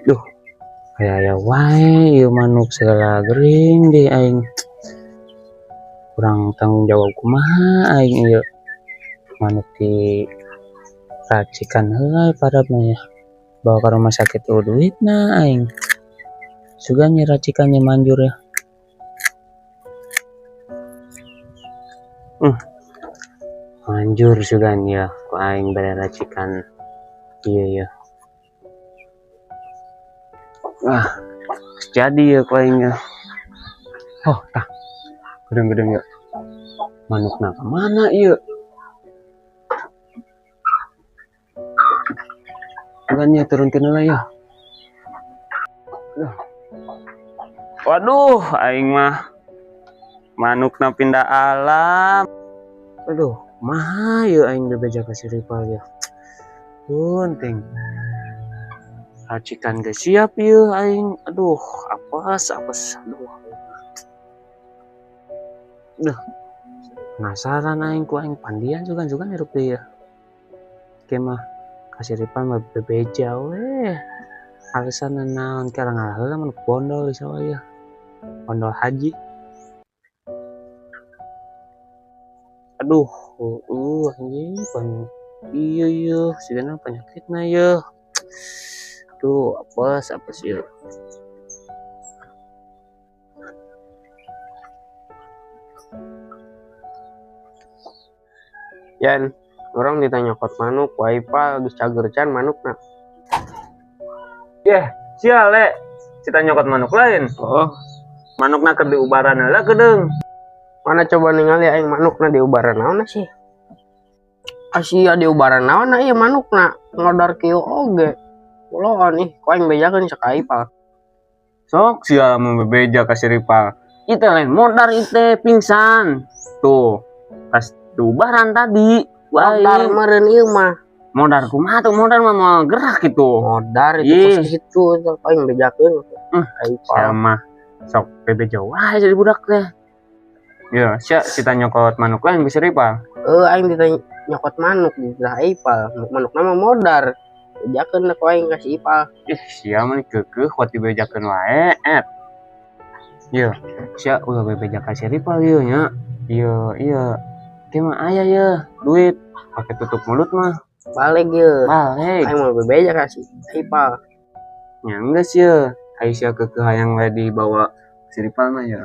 Duh, aya aya wae ieu manuk, segala gering deh aing. Kurang tanggung jawab kumaha aing ieu. Manuk di racikan heula parabna ya. Bawa ke rumah sakit euweuh duitna aing. Sugan nya racikannya manjur ya. Manjur sugan ya ku aing bere racikan ieu ya. Ah, jadi ya ku aing ya. Oh, tah. Gedeng-gedeng ya. Manukna ka mana ieu? Bukannya turunkeun heula ya. Aduh. Waduh, aing mah manukna pindah alam. Aduh, kumaha ieu aing bebeja ka si Ripal ya. Punting. Racikan geus siap ieu aing. Aduh, apes apes. Aduh. Duh. Penasaran aing ku aing pandian sugan-sugan hirup deui ya. Oke mah ka si Ripal mah bebeja weh. Alasan naon kira ngalah heula manuk bondol di sawah ya. Bondol haji. Aduh, anjing pan iya iya sigana penyakitna ye. Aduh, apes apes ieu. Yan, orang ditanya kot manuk, ku Aipal geus cager can manukna. Yeh, sia le, cita nyokot manuk lain. Oh. Manukna keur diubaran heula geudeung. Mana coba ningali aing manukna diubaran naon sih? Asia diubaran naon ieu manukna? Ngodar kieu oge. Uloan ih, ku aing bejakeun ka Aipal. Sok sia mun bebeja ka si Ripal. Ieu teh lain modar ieu teh pingsan. Tuh, pas diubaran tadi. Modar meureun ieu mah. Modar kumaha tuh, modar mah moal gerak gitu. Modar itu Ih. pasti gitu, sok aing bejakeun. Aipal. Sama sok bebeja wae jadi budak teh. Ya, sia cita nyokot manuk lain bisa Ripal. Aing ditanya nyokot manuk di tah Aipal. Manukna mah modar. Bejakeun ku aing ka si Ipal. Ih, sia mah keukeuh kuat dibejakeun wae, et. Ye, sia ulah bebeja ka si Ripal ieu nya. Ieu, ieu. Ki mah aya ye, duit pake tutup mulut mah. Balik ye. Balik. Aing mau bebeja ka si Ipal. Nya geus ye. Aing sia keukeuh hayang we dibawa si Ripal mah ye.